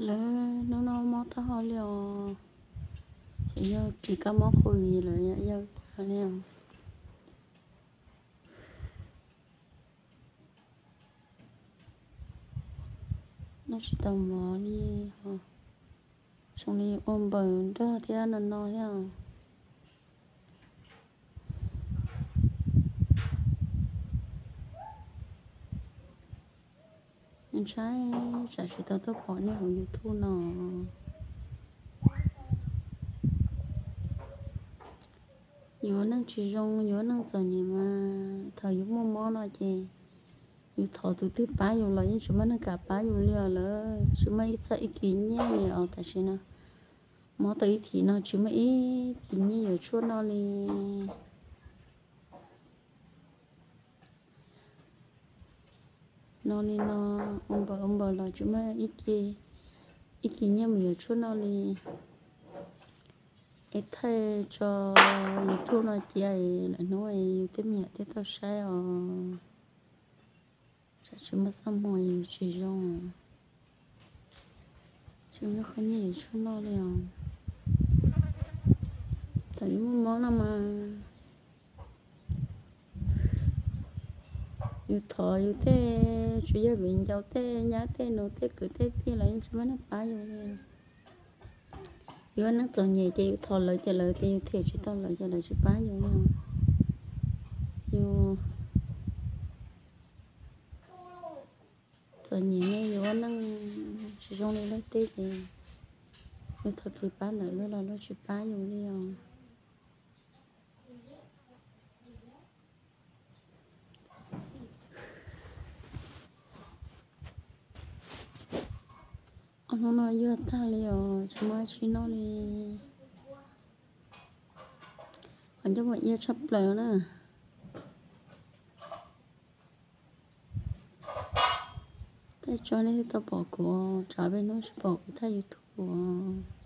Lawv hnub no mob taub hau li os, ces yog kis kab mob COVID lawm yog cas li os. Noj tsis tau mov li os, zoo li ua npaws nrog thiab no no thiab os. Ntshai tsam tsis tau tuaj pom nej hauv YouTube no. Yus ua neej tsis zoo, yus ua neej txom nyem mas thaum yus muaj mob no ces yus thov tus twg pab yus los yeej tsis muaj neeg kam pab yus li os lawm, tsis muaj ib txoj ib kis nyiaj li os tam sim no. Mob tau ib thim no tsis muaj ib kis nyiaj yuav tshuaj noj li. No li no, ua npaws ua npaws los tsis muaj ib, ib kis nyiaj mus yuav tshuaj noj li. Es thaij tso YouTube no cia lwm hnub yus tej me nyuam thiaj tau saib os. Tsam tsis muaj txoj hmoo yus tsis zoo, tsis muaj qhov nyiaj yuav tshuaj noj li os. Thaum yus muaj mob no mas yus thov yus tej, tsuas yog viv ncaus tej nyab tej nus tej kwv tej tij los yeej tsis muaj neeg pab yus li. Yus ua neej txom nyem ces yus thov lawv ces lawv tias yus them tsis tau lawv ces lawv tsis pab yus li. Yus txom nyem ne, yus ua neej tsis zoo li luag tej ces yus thov kev pab ntawm luag los luag tsis pab yus li os. Ob hnub no yuag tag li os, tsis muaj dab tsi noj li. Qhov ncauj mas iab tshaj plaws na. Tej tso nej thiaj tau pom kuv, tsam peb hnub tsis pom kuv thaij YouTube os.